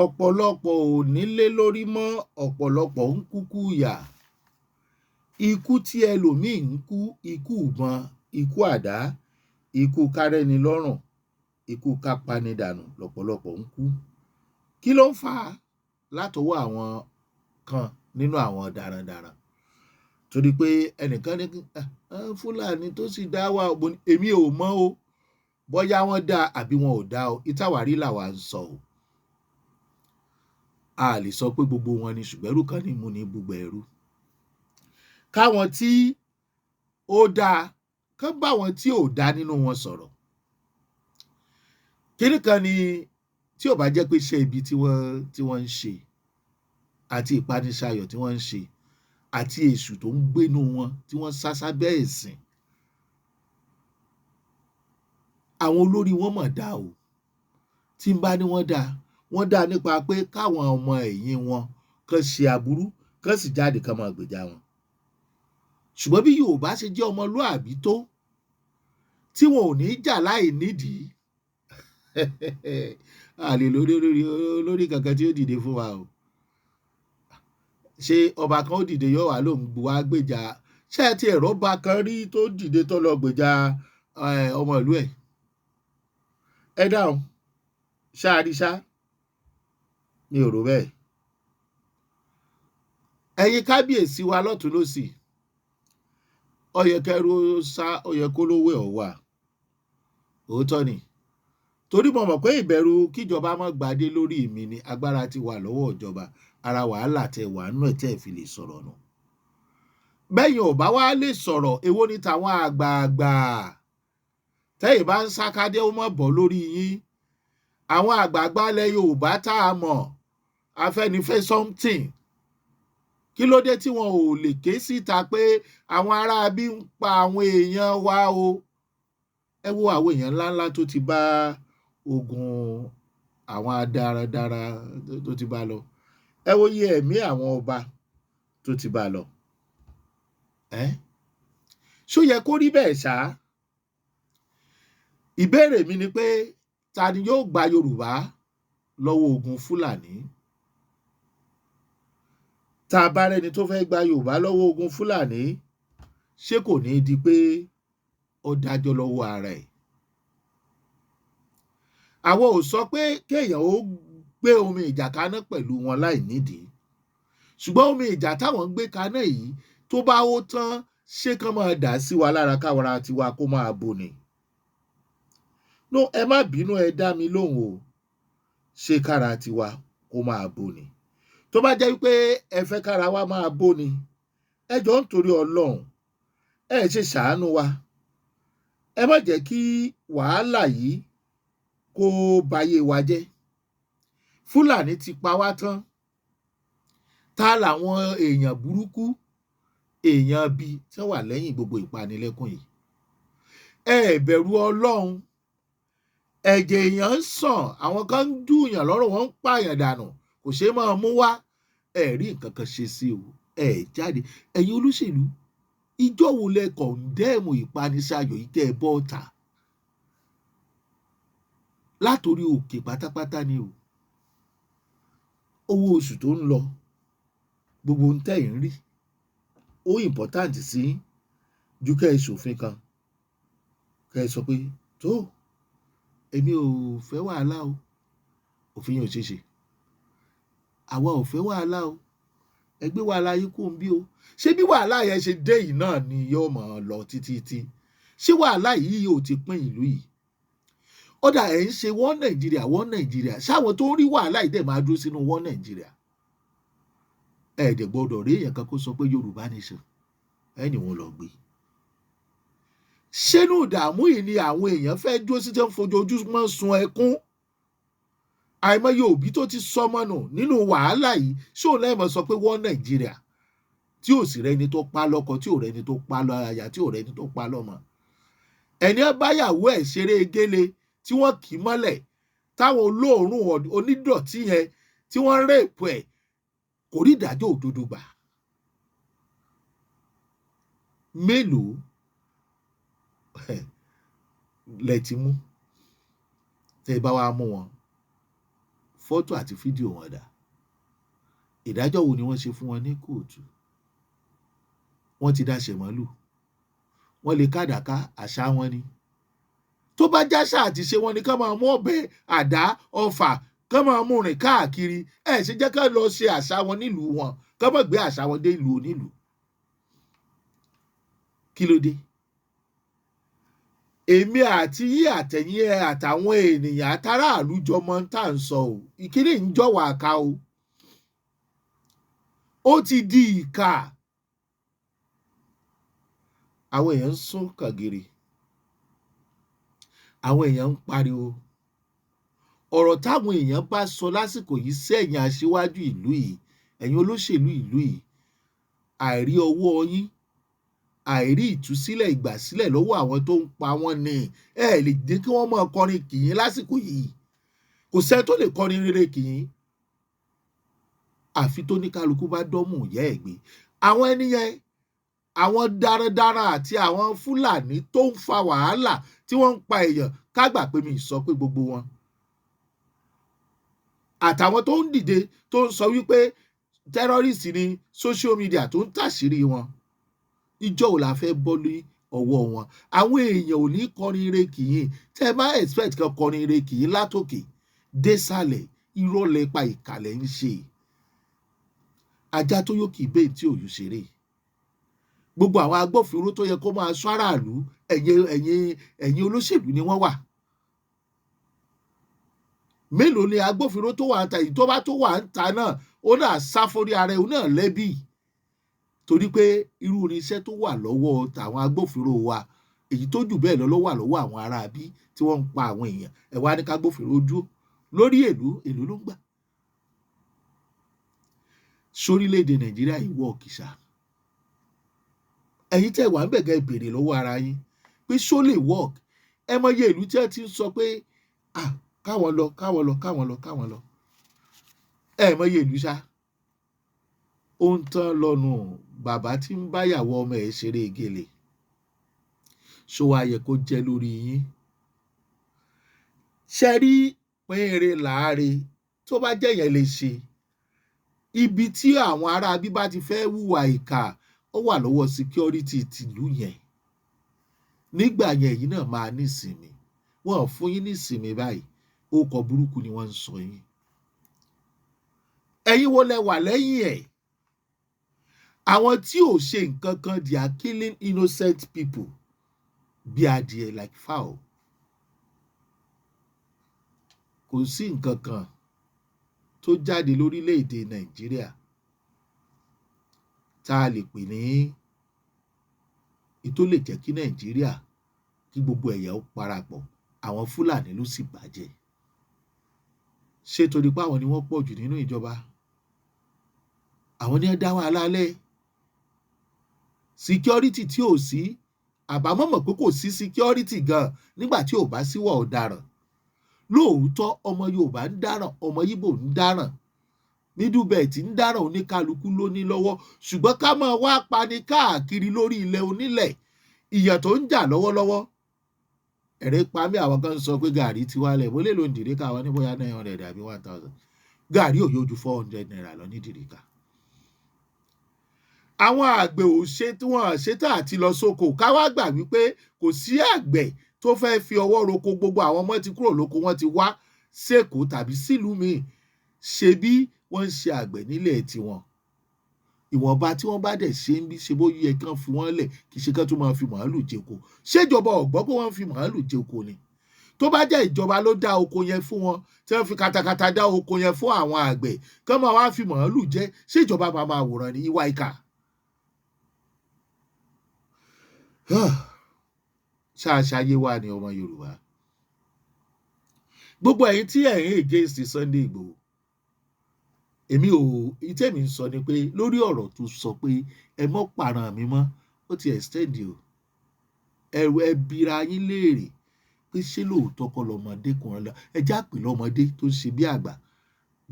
Ọ̀pọ̀lọpọ̀ ò nílé lórí mọ́, ọ̀pọ̀lọpọ̀ ń kúkú ìyà. Ikú tí ẹlòmíì ń kú, ikú ìbọn, ikú àdá, ikú kárẹ́ni lọ́rùn, ikú kápanidànù lọ̀pọ̀lọpọ̀ ń kú. Kí ló ń fà á látọwọ́ àwọn kan nínú àwọn darandaran? Torí pé ẹnìkan ní Fúlàní tó sì dá wà, èmi ò mọ̀ o, bóyá wọ́n dá àbí wọn ò dá o, ìtawàrí làwa ń sọ o. A lè sọ pé gbogbo wọn ni, ṣùgbọ́n ẹrú kan ní mú ní búgbà ẹrú. Káwọn tí ó dáa kán bá wọn tí ò dáa nínú wọn sọ̀rọ̀. Kínní kan ni tí ò bá jẹ́ pé iṣẹ́ ibi tí wọ́n ń ṣe àti ìpanisayọ̀ tí wọ́n ń ṣe àti èṣù tó ń gbénú wọn tí wọ́n sá sábẹ́ ẹ̀sìn. Àwọn olórí wọn mọ̀ dá o. Tí n bá ní wọ́n dá, wọ́n dá nípa pé káwọn ọmọ ẹ̀yìn wọn kàn ṣe aburú, kàn sì jáde kàn máa gbèjà wọn. Ṣùgbọ́n bí Yorùbá ṣe jẹ́ ọmọlúàbí tó, tí wọn ò ní jà láì nídìí, a lè lórí olórí kankan tí ó dìde fún wa o. Ṣé ọba kan ó dìde yóò wá lóun wá gbèjà? Ṣé ẹ ti ẹ̀rọ ọba kan rí tó dìde tó lọ gbèjà ọmọ ìlú ẹ̀? Ẹ dáhùn, ṣáà rí ṣá? Mi ò rò bẹ́ẹ̀. Ẹ̀yin kábíyèsí wa lọ́tún lọ́sì, ó yẹ kẹ́rú sá, ó yẹ kó lówó ẹ̀ wà. Òótọ́ ni. Torí mo mọ̀ pé ìbẹ̀rù kíjọba má gbadé lórí mi ni agbára ti wà lọ́wọ́ ìjọba. Ara wàhálà tẹ wà nínú ẹ̀ tẹ́ fi lè sọ̀rọ̀ nù. Bẹ́yìn ò bá wá lè sọ̀rọ̀, èwo ni tàwọn àgbààgbà? Tẹ́yìn bá ń sákádé ó mọ̀ bọ́ lórí yín. Àwọn àgbààgbà ilẹ̀ Yorùbá tá a mọ̀, Afẹ́nifẹ́ something. Kí ló dé tí wọn ò lè ké síta pé àwọn aráabí ń pa àwọn èèyàn wa o? Ẹ wo àwọn èèyàn ńláńlá tó ti bá ogun àwọn adarandaran tó ti bá lọ. Ẹ wo iye ẹ̀mí àwọn ọba tó ti bá lọ. Ṣó yẹ kó rí bẹ́ẹ̀ ṣá? Ìbéèrè mi ni pé ta ni yóò gba Yorùbá lọ́wọ́ ogun Fúlàní? Tá a bá rẹ́ni tó fẹ́ gba Yorùbá lọ́wọ́ ogun Fúlàní, ṣé kò ní di pé ó dájọ́ lọ́wọ́ ara ẹ̀? Àwọn ò sọ pé kéèyàn ó gbé omi ìjà kaná pẹ̀lú wọn láì nídìí. Ṣùgbọ́n omi ìjà táwọn ń gbé kaná yìí tó bá ó tán, ṣé kán máa dà sí wa lára káwara tiwa kó máa bo ni? No, ẹ má bínú, ẹ dá mi lóhùn o. Ṣé kára tiwa kó máa bo ni? Tó bá jẹ́ wípé ẹ fẹ́ kára wa máa bó ni, ẹ jọ̀ọ́ nítorí Ọlọ́run, ẹ ṣe ṣàánú wa. Ẹ má jẹ́ kí wàhálà yìí kó bayé wa jẹ́. Fúlàní ti pa wá tán. Ta làwọn èèyàn burúkú, èèyàn bí tí wọ́n wà lẹ́yìn gbogbo ìpanilẹ́kún yìí? Ẹ bẹ̀rù Ọlọ́run. Ẹ̀jẹ̀ èèyàn ń sàn, àwọn kan ń dùnyàn lọ́rùn, wọ́n ń pààyàn dànù, kò ṣeé máa mú wá. Ẹ rí nǹkan kan ṣe sí o, ẹ jáde. Ẹ̀yin olóṣèlú, ìjọ́ wo lẹ kọ̀ndẹ́ẹ̀mù ìpanisayọ̀ yìí tẹ́ ẹ bọ́ ọ̀tà? Látòrí òkè pátápátá ni o. Owó oṣù tó ń lọ, gbogbo ohun tẹ́ ẹ̀ ń rí, ó important sí ju kẹ́ ẹ ṣòfin kan. Kẹ́ ẹ sọ pé tó, èmi ò fẹ́ wàhálà o. Òfin yẹn ò ṣeé ṣe. Àwa ò fẹ́ wàhálà o. Ẹ gbé wàhálà yín kúrò níbí o. Ṣé bí wàhálà yẹn ṣe dé yìí náà ni yóò máa lọ títí tí? Ṣé wàhálà yìí ò ti pín ìlú yìí? Ó dà, ẹ̀ ń ṣe wọ́n Nàìjíríà, wọ́n Nàìjíríà. Ṣáwọn tó ń rí wàhálà yìí dẹ̀ máa dúró sínú wọ́n Nàìjíríà? Ẹ dẹ̀ gbọ́dọ̀ rí èèyàn kan kó sọ pé Yorùbá nation, ẹni wọn lọ gbé. Ṣénú ìdààmú yìí ni àwọn èèyàn fẹ́ dúró sí tí wọ́n fojoojúmọ́ sun ẹkún? Àìmọye òbí tó ti sọmọ nù nínú wàhálà yìí, ṣé òun lẹ́ẹ̀mọ sọ pé wọ́n Nàìjíríà tí ò sì rẹni tó pa lọ́kọ, tí ò rẹni tó pa láya, tí ò rẹni tó pa lọ́mọ? Ẹni ẹ báyàwó ẹ̀ ṣeré gélé tí wọ́n kì í mọ́lẹ̀, táwọn olóòórùn onídọ̀tí yẹn tí wọ́n rèpù ẹ̀, kò rí ìdájọ́ òdodo gbà. Mélòó lẹ ti mú? Tẹ́ ẹ bá wá mú wọn, Fọ́tò àti fídíò wọn dà? Ìdájọ́ wo ni wọ́n ṣe fún wọn ní kóòtù? Wọ́n ti daṣẹ̀ mọ́lù, wọ́n lè kádàká, àṣà wọn ni. Tó bá jáṣà àti ṣe wọn ni kán máa mú ọ̀bẹ, àdá, ọfà, kán máa mú rìn káàkiri. Ẹ ṣe jẹ́ kán lọ ṣe àṣà wọn nílùú wọn, kán má gbé àṣà wọn dé ìlú onílùú. Kí ló dé? Èmi àti yín àtẹ̀yìn ẹ àtàwọn ènìyàn àtàràlú jọ mọ tá à ń sọ o. Ìkíní ń jọ̀wọ́ àká o, ó ti di ìkà. Àwọn èèyàn ń sún kàngìrì, àwọn èèyàn ń pariwo. Ọ̀rọ̀ táwọn èèyàn bá sọ lásìkò yìí sẹ́yìn aṣíwájú ìlú yìí, ẹ̀yin olóṣèlú ìlú yìí, àìrí ọwọ́ yín, àìrí ìtúsílẹ̀, ìgbàsílẹ̀ lọ́wọ́ àwọn tó ń pa wọ́n ni. Ẹ lè jẹ́ kí wọ́n máa kọrin kìyìn lásìkò yìí. Kò sẹ́ni tó lè kọrin rere kìyìn àfi tó ní kálukú bá dọ́mù ìyá ẹ̀ gbé. Àwọn ẹni yẹn, àwọn darandaran àti àwọn Fúlàní tó ń fa wàhálà tí wọ́n ń pa èèyàn, ká gbà pé mi sọ pé gbogbo wọn, àtàwọn tó ń dìde tó ń sọ wípé terrorist ni, social media tó ń tàṣírí wọn, ìjọ ò la fẹ́ bọ́ ní ọwọ́ wọn? Àwọn èèyàn ò ní kọrin ire kìyìn. Tẹ́ ẹ bá expect kan kọrin ire kìyìn látòkè désàlẹ̀, irọ́ lẹ pa, ìkàlẹ̀ ń ṣe. Ajá tó yó kì í bẹ́ẹ̀ tí òyò ṣeré. Gbogbo àwọn agbófinró tó yẹ kó máa ṣọ́ aráàlú, ẹ̀yìn olóṣèlú ni wọ́n wà. Mélòó ni agbófinró tó wà ń ta? Èyí tó bá tó wà ń ta náà, ó náà sá forí ara ẹ̀, ó náà lẹ́bi, torí pé irú irinṣẹ́ tó wà lọ́wọ́ tàwọn agbófinró wa, èyí tó jù bẹ́ẹ̀ lọ ló wà lọ́wọ́ àwọn aráabí tí wọ́n ń pa àwọn èèyàn. Ẹ̀ wá ní kágbófinró dúró lórí èlú, èlú ló ń gbà sórílẹ̀-èdè Nàìjíríà yìí wọ̀ kìsà. Ẹ̀yin tẹ́ wà ń bẹ̀ gẹ́, béèrè lọ́wọ́ ara yín pé ṣó lè work? Ẹ mọye ìlú tí wọ́n ti ń sọ pé ah, káwọn lọ, káwọn lọ, káwọn lọ, káwọn lọ. Ẹ mọye ìlú ṣá. Ó ń tán lọ́nu. Bàbá tí ń báyàwó ọmọ ẹ̀ ṣeré gèlè, ṣó wá yẹ kó jẹ́ lórí yín? Ṣe rí pínre làáre tó bá jẹ́ yẹn lè ṣe. Ibi tí àwọn ará bí bá ti fẹ́ hùwà ìkà, ó wà lọ́wọ́ security tìlú yẹn. Nígbà yẹn, ẹ̀yin náà máa nísinmi. Wọn ò fún yín nísinmi báyìí, orúkọ burúkú ni wọ́n ń sọ yín. Ẹ̀yin wo lẹ wà lẹ́yìn ẹ̀? Àwọn tí ò ṣe nǹkan kan, they are killing innocent people bí adìẹ, like fowl. Kò sí nǹkan kan tó jáde lórílẹ̀‐èdè Nàìjíríà tá a lè pè ní tó lè jẹ́ kí Nàìjíríà, kí gbogbo ẹ̀yà ó parapọ̀. Àwọn Fúlàní ló sì bàjẹ́. Ṣé torí pé àwọn ni wọ́n pọ̀ jù nínú ìjọba? Àwọn ni wọ́n dá wàhálà lẹ̀. Security tí ò sí, àbámọ̀ mọ̀ pé kò sí security gan nígbà tí ò bá síwà ọ̀daràn. Lóòótọ́, ọmọ Yorùbá ń dáràn, ọmọ Ìgbò ń dáràn, Middle Belt ń dáràn, oníkálukú ló ní lọ́wọ́. Ṣùgbọ́n ká máa wá pani káàkiri lórí ilẹ̀ onílẹ̀, ìyàn tó ń jà lọ́wọ́lọ́wọ́, ẹ̀rẹ́ pa mí. Àwọn kan ń sọ pé gàrí ti wálẹ̀. Mo lè lo dìríkà wọn ní bóyá 900 àbí 1,000. Gàrí ò yóò ju ₦400 lọ ní dìríkà. Àwọn àgbẹ̀ ò ṣe tí wọ́n ṣe tá àti lọ sóko. Ká wá gbà wípé kò sí àgbẹ̀ tó fẹ́ fi ọwọ́ roko. Gbogbo àwọn ọmọ ti kúrò lóko, wọ́n ti wá sÉkòó tàbí sílùú míì. Ṣe bí wọ́n ń ṣe àgbẹ̀ nílẹ̀ tiwọn, ìwọ̀nba tí wọ́n bá dẹ̀ ṣe ń bí ṣe bó yẹ kán fi wọ́n lẹ̀, kì í ṣe kán tún máa fi màálù jẹko. Ṣéjọba ò gbọ́ pé wọ́n ń fi màálù jẹko ni? Tó bá jẹ́ ìjọba ló dá oko yẹn fún wọn, tí wọ́n fi katakata dá oko yẹn fún àwọn àgbẹ̀, kán máa wá fi màálù jẹ, ṣé ìjọba máa máa wòran ní? Ìwà ìkà ṣáṣayé wà ní ọmọ Yorùbá. Gbogbo ẹ̀yin tí ẹ̀ ń against Sunday Igboho, èmi ò, ìtẹ́mi ń sọ ni pé lórí ọ̀rọ̀ tó sọ pé ẹ mọ́ pààrọ̀ mi mọ́, ó ti extend o. Ẹ ẹ bira yín léèrè pé ṣé lóòótọ́ kọ́ lọmọdékùnrin lọ? Ẹ já pè lọ́mọdé tó ń ṣe bí àgbà.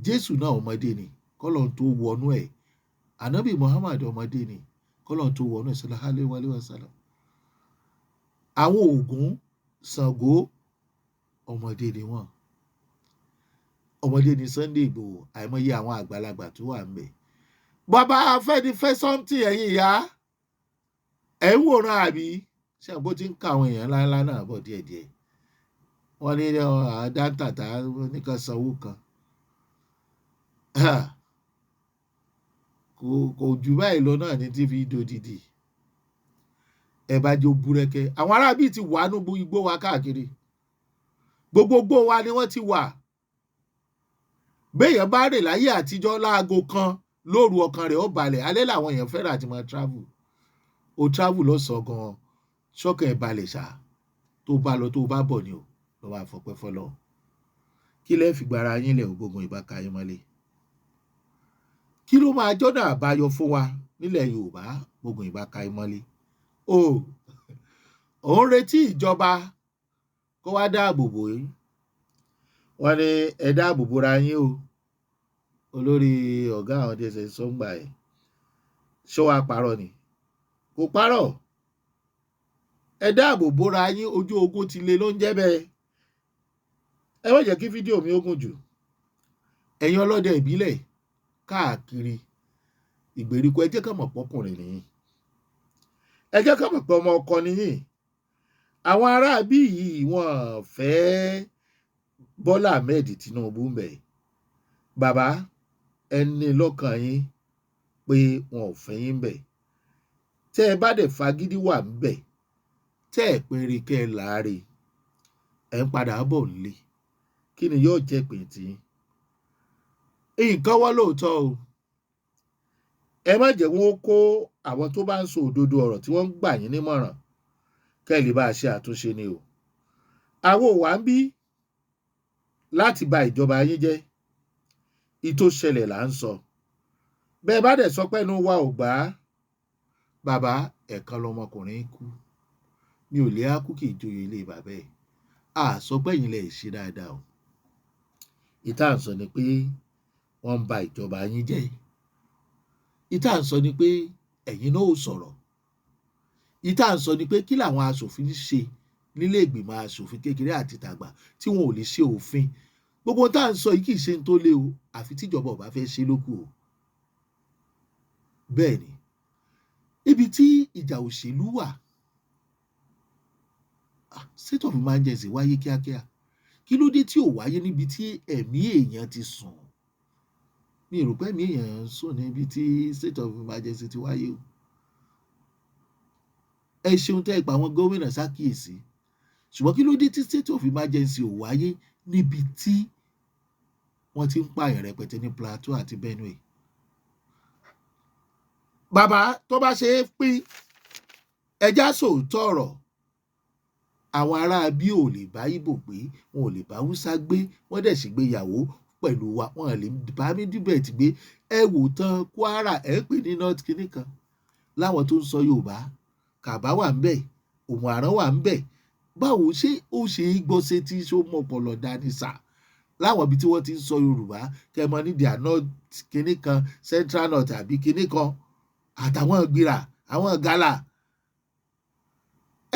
Jésù náà ọmọdé ni kọ́lọ́n tó wọnú ẹ̀. Ànábì Muhammad ọmọdé ni kọ́lọ́n tó wọnú ẹ̀, sallallahu alaihi wa sallam. Àwọn Ògún, Ṣàngó, ọmọdé ni wọ́n. Ọmọdé ni Sunday Igboho, àìmọye àwọn àgbàlagbà tó wà ńbẹ̀. Bàbá Afẹ́nifẹ́ something, ẹ̀yin ìyá ẹ̀ ń wòran, àbí ṣé àbó ti ń ka àwọn èèyàn ńláńlá náà bọ̀ díẹ̀díẹ̀? Wọ́n ní àwọn dáńtàtà nìkan sanwó kan, kò jù báyìí lọ náà ní tí fi dòdìdì. Ẹ bá jó búrẹ́kẹ́, àwọn aráabí ti wà nínú igbó wa káàkiri, gbogbogbò wa ni wọ́n ti wà. Béèyàn bá rè láyé àtijọ́ láago 1 lóru, ọkàn rẹ̀ ó balẹ̀. Alẹ́ làwọn èèyàn fẹ́ràn àti máa travel. O travel lọ́sàn-án gan-an, ṣọ́kàn ẹ̀ balẹ̀ ṣá? Tó bá lọ, tó bá bọ̀ ni o lọ́ máa fọpẹ́ fọlọ́. Kí lẹ́ fi gbára yín lẹ̀ ògbógun ìbá ka yín mọ́lé? Kí ló máa jọ́nà àbáyọ fún wa nílẹ̀ Yorùbá gbógun ìbá ka yín mọ́lé? O ò ń retí ìjọba kó wá dáàbò bò yín. Wọ́n ní ẹ dáàbò bora yín o. Olórí ọ̀gá àwọn DSS sọ́ngbà ẹ̀ ṣó wàá parọ́ ni? Kò parọ́. Ẹ dáàbò bora yín, ojú ogun ti le ló ń jẹ́ bẹ́ẹ̀. Ẹ má jẹ́ kí fídíò mi ó gùn jù. Ẹ̀yin ọlọ́dẹ ìbílẹ̀ káàkiri ìgbèríko, ẹ jẹ́ ká mọ̀ pọ́kùnrin nìyí, ẹ jẹ́ ká mọ̀ pé ọmọ ọkọ nìyí. Àwọn aráabí yìí, wọ́n fẹ́ Bọ́lá Ahmed Tinubu ń bẹ̀. Bàbá, ẹ ní lọ́kàn yín pé wọn ò fẹ́ yín bẹ̀. Tẹ́ ẹ bá dẹ̀ fagídí wà ń bẹ̀, tẹ́ ẹ pinrin kẹ́ ẹ láre, ẹ̀ ń padà bọ̀ nílé. Kí ni yóò jẹ́ ìpín tiyín? Nǹkan wọ́n lóòótọ́ o. Ẹ má jẹ́ wọ́n kó àwọn tó bá ń sọ òdodo ọ̀rọ̀ tí wọ́n ń gbà yín nímọ̀ràn kẹ́ ẹ lè bá a ṣe àtúnṣe ni o. Àwọn ò wá ń bí láti ba ìjọba yín jẹ́. Ìtò ṣẹlẹ̀ là ń sọ. Bẹ́ẹ̀ bá dẹ̀ sọ pé ẹnu wa ò gbà á, bàbá, ẹ̀ẹ̀kan lọmọkùnrin kú. Mi ò lè á kú kì í joyè ilé bàbá ẹ̀. A sọ pé ẹ̀yin lẹ ṣe dáadáa o. Ìta ń sọ ni pé wọ́n ń ba ìjọba yín jẹ́. Ìta ń sọ ni pé ẹ̀yin náà ò sọ̀rọ̀. Ìta ń sọ ni pé kí làwọn aṣòfin ń ṣe nílé ìgbìmọ̀ aṣòfin kékeré àti tàgbà tí wọn ò lè ṣe òfin? Gbogbo tá à ń sọ yìí kì í ṣe ń tó lé o, àfi tíjọba ò bá fẹ́ ṣe lókù o. Bẹ́ẹ̀ ni, ibi tí ìjà òṣèlú wà, state of emergency wáyé kíákíá. Kí ló dé tí ò wáyé níbi tí ẹ̀mí èèyàn ti sùn? Mi ò rò pé ẹ̀mí èèyàn ń sùn níbi tí state of emergency ti wáyé o. Ẹ ṣeun tẹ́ ẹ pa àwọn gómìnà ṣàkíyèsí, ṣùgbọ́n kí ló dé tí state of emergency ò wáyé níbi tí wọ́n ti ń pààyàn rẹpẹtẹ ní Plateau àti Benue? Bàbá, tó bá ṣe é pín ẹjá sòótọ́ ọ̀rọ̀, àwọn ará bí ò lè bá Ìgbò gbé, wọn ò lè bá Haúsá gbé, wọ́n dẹ̀ ṣègbéyàwó pẹ̀lú wa, wọn lè bá Middle Belt gbé. Ẹ wò tán, Kwara ẹ̀ ń pè ní North kínní kan láwọn tó ń sọ Yorùbá, Kàbá wà ń bẹ̀, Òmù-Àrán wà ń bẹ̀. Báwo ṣé ó ṣe é gbọ́ sétí? Ṣó mọ̀pọ̀lọ̀ dání sà láwọn ibi tí wọ́n ti ń sọ Yorùbá kẹmọ ní their north kínní kan, Central North àbí kínní kan, àtàwọn Gbìrà, àwọn Gala?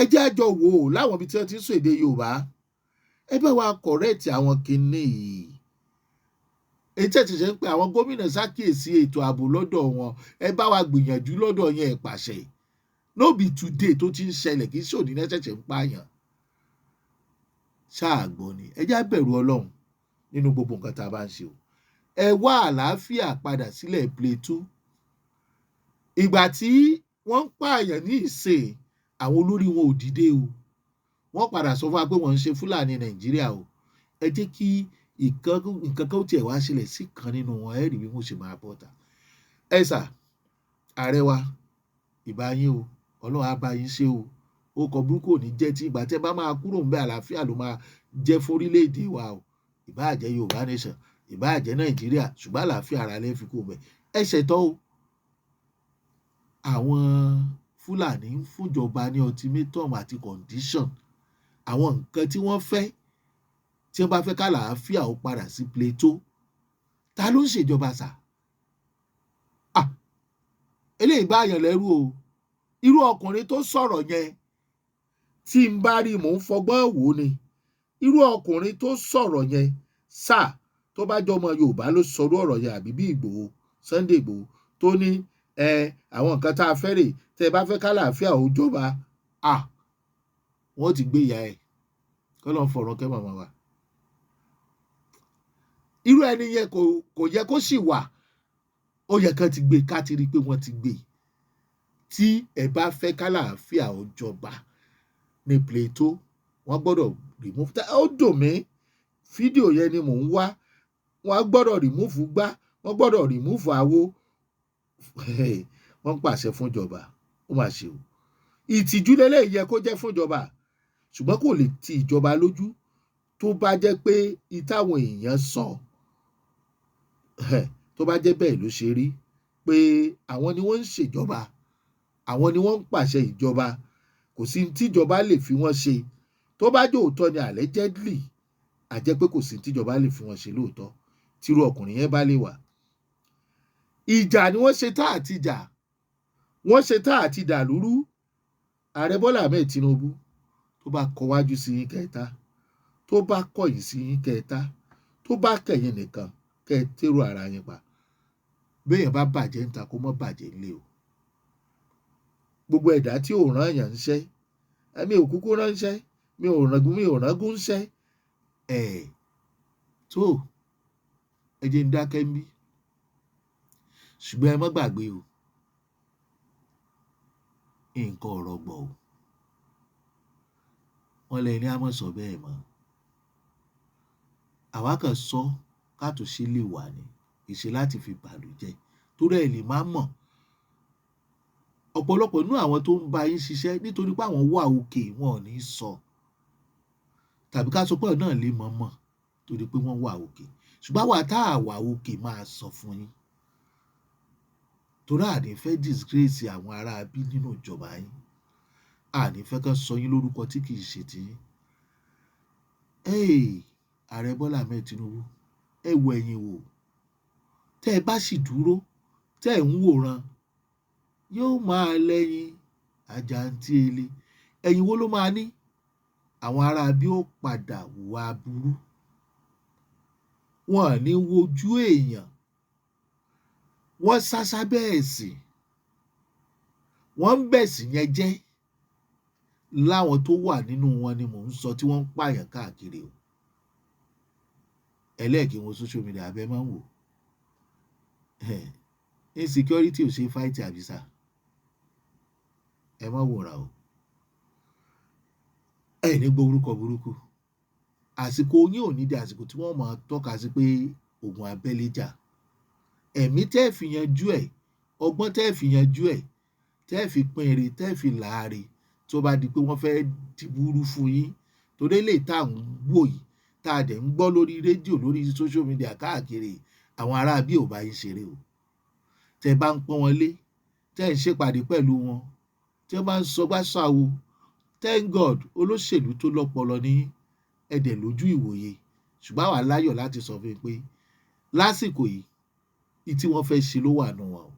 Ẹ jẹ́ àjọ wò ó láwọn ibi tí wọ́n ti ń sọ èdè Yorùbá. Ẹ bá wa correct àwọn kinní yìí. Èyí tẹ̀ ṣẹ̀ṣẹ̀ ń pe àwọn gómìnà ṣàkíyèsí ètò ààbò lọ́dọ̀ wọn, ẹ bá wa gbìyànjú lọ́dọ̀ yẹn. Ẹ pàṣẹ. No be today tó ti ń ṣẹlẹ̀, kì í ṣòní náà ṣẹ̀ṣẹ̀ ń pààyàn. Ṣáà gbọ́ ni, ẹ já bẹ̀rù Ọlọ́run nínú gbogbo nǹkan tá a bá ń ṣe o. Ẹ wá àlàáfíà padà sílẹ̀ Plateau. Ìgbà tí wọ́n ń pààyàn ní ìsìn, àwọn olórí wọn ò dìde o. Wọ́n padà sọ fún wa pé wọ́n ń ṣe Fúlàní Nàìjíríà o. Ẹ jẹ́ kí nǹkan kan ó tiẹ̀ wá ṣẹlẹ̀ sí kan nínú wọn, ẹ rí bí wọ́n ṣe máa bọ́ta. Ẹ sà, ààrẹ wa, ìbá yín o. Ọlọ́run á bá yín ṣe o. Ó kọ burúkú ò ní jẹ́ tí ìgbà tẹ́ bá máa kúrò ńbẹ̀, àlàáfíà ló máa jẹ́ fórílẹ̀-èdè wa o. Ìbáà jẹ́ Yorùbá nation, ìbáà jẹ́ Nàìjíríà, ṣùgbọ́n àlàáfíà ara lẹ́ fi kúrò ńbẹ̀. Ẹ ṣẹ̀tọ́ o. Àwọn Fúlàní ń fúnjọba ní ultimatum àti condition, àwọn nǹkan tí wọ́n fẹ́ tí wọ́n bá fẹ́ kàlàáfíà ó padà sí Plateau. Ta ló ń ṣèjọba sà? Ah, eléyìí bá yàn lẹ́rù o. Irú ọkùnrin tó sọ̀rọ̀ yẹn, tí n bá rí, mò ń fọgbọ́n wò ni. Irú ọkùnrin tó sọ̀rọ̀ yẹn sà, tó Tó bá jọ ọmọ Yorùbá ló sọrú ọ̀rọ̀ yẹn, àbí bí Ìgbòho, Sunday Ìgbòho, tó ní ẹ àwọn nǹkan tá a fẹ́ rè, tẹ́ ẹ bá fẹ́ kálàáfíà ó jọba, à wọ́n ti gbé ìyá ẹ̀ kọ́ lọ́n fọ̀rọ̀ kẹ́ màmá wa. Irú ẹni yẹn kò yẹ kó sì wà. Ó yẹ kán ti gbé, ká ti rí i pé wọ́n ti gbé. Tí ẹ bá fẹ́ kálàáfíà ó jọba ní Plateau, wọ́n gbọ́dọ̀ remove. Ó dùn mí, fídíò yẹn ni mò ń wá. Wọ́n gbọ́dọ̀ remove gbá, wọ́n gbọ́dọ̀ remove àwo. Wọ́n ń pàṣẹ fúnjọba. Ó mà ṣe o. Ìtìjú lélẹ́yìí yẹ kó jẹ́ fúnjọba, ṣùgbọ́n kò lè ti ìjọba lójú tó bá jẹ́ pé ìtàwọn èèyàn sọ, tó bá jẹ́ bẹ́ẹ̀ ló ṣe rí, pé àwọn ni wọ́n ń ṣèjọba, àwọn ni wọ́n ń pàṣẹ ìjọba, kò sí tíjọba lè fi wọ́n ṣe. Tó bá jẹ́ òótọ́ ni, allegedly, a jẹ́ pé kò sí tíjọba lè fi wọ́n ṣe lóòótọ́, tírú ọkùnrin yẹn bá lè wà. Ìjà ni wọ́n ṣe tá àti jà, wọ́n ṣe tá àti dàlúrú. Ààrẹ Bọ́lá Ahmed Tinubu, tó bá kọwájú sí yín kẹta, tó bá kọ̀yìn sí yín kẹta, tó bá kẹ̀yìn nìkan kẹ́ ẹ tẹ́rù ara yín pa. Béèyàn bá bàjẹ́ níta, kó mọ́ bàjẹ́ nílé o. Gbogbo ẹ̀dá tí ò rán èèyàn ńṣẹ́, ẹ̀mí ò kúkú ránṣẹ́, mi ò rángun, mi ò rángun ńṣẹ́ ẹ̀ tó. Ẹ jẹ́ ń dákẹ́ ń bí, ṣùgbọ́n ẹ má gbàgbé o, nǹkan ọ̀rọ̀ gbọ̀ o. Wọ́n lẹ ní á mọ̀ sọ bẹ́ẹ̀ mọ́. Àwa kàn sọ kátúnṣe lè wà ní ìṣe láti fi bàlújẹ́, torí ẹ lè má mọ̀, ọ̀pọ̀lọpọ̀ nínú àwọn tó ń bá yín ṣiṣẹ́, nítorí pé àwọn wà òkè, wọn ò ní sọ, tàbí ká sọ pé náà lè mọ̀ mọ̀ torí pé wọ́n wà òkè. Ṣùgbọ́n àwa tá a wà òkè máa sọ fún yín, torí àní fẹ́ disgrace àwọn ará bí nínú ìjọba yín, àní fẹ́ kán sọ yín lórúkọ tí kì í ṣe tiyín. Hey, Ààrẹ Bọ́lá Ahmed Tinubu, ẹ wo ẹ̀yìn wò. Tẹ́ ẹ bá sì dúró tẹ́ ẹ ń wòran, yóò máa lẹ́yìn àjàǹtí ele. Ẹ̀yìn wo ló máa ní? Àwọn ará bí ó padà hùwà burú, wọn à ní wojú èèyàn, wọ́n sá sábẹ́ ẹ̀sìn, wọ́n ń bẹ̀sìn yẹn jẹ́. Láwọn tó wà nínú wọn ni mò ń sọ tí wọ́n ń pààyàn káàkiri o. Ẹlẹ́ẹ̀kí wọn, social media abẹ́ máa ń wò. Insecurity ò ṣe fight àbísà. Ẹ má wòran o. Ẹ ní gbọ́ orúkọ burúkú. Àsìkò yín ò ní di àsìkò tí wọ́n máa tọ́ka sí pé ogun abẹ́lé jà. Ẹ̀mí tẹ́ ẹ fi yanjú ẹ̀, ọgbọ́n tẹ́ ẹ fi yanjú ẹ̀, tẹ́ ẹ fi pín ire, tẹ́ ẹ fi láàre, tó bá di pé wọ́n fẹ́ dìbúrú fún yín, torí eléyìí tá à ń wò yìí, tá a dẹ̀ ń gbọ́ lórí rédíò, lórí social media káàkiri, àwọn ará bí ò bá yín ṣeré o. Tẹ́ ẹ bá ń pọ́n wọn lé, tẹ́ ẹ ń ṣèpàdé pẹ̀lú wọn, tí wọ́n bá ń sọgbá sàwo. Thank God, olóṣèlú tó lọ́pọlọ ní, ẹ dẹ̀ lójú ìwòye. Ṣùgbọ́n àwa láyọ̀ láti sọ fún yín pé lásìkò yìí, ní tí wọ́n fẹ́ ṣe ló wà nù wọn o.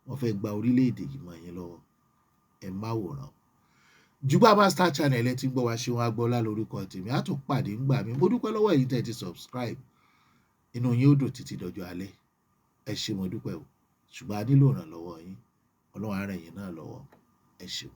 Wọ́n fẹ́ gba orílẹ̀-èdè yìí mọ́ yín lọ́wọ́. Ẹ má wòran. Jùgbà Master Channel ẹ ti ń gbọ́ wá. Ṣeun Agboola lórúkọ tèmi. Á tún pàdé ńgbà mi. Mo dúpẹ́ lọ́wọ́ ẹ̀yin tẹ́ ẹ ti subscribe. Inú yín ó dùn títí dọjọ́ alẹ́. Ẹ ṣé, mo dúpẹ́ o. Ṣùgbọ́n a nílò ìrànlọ́wọ́ yín. Ọlọ́run á ràn yín náà lọ́wọ́. Ẹ ṣeun.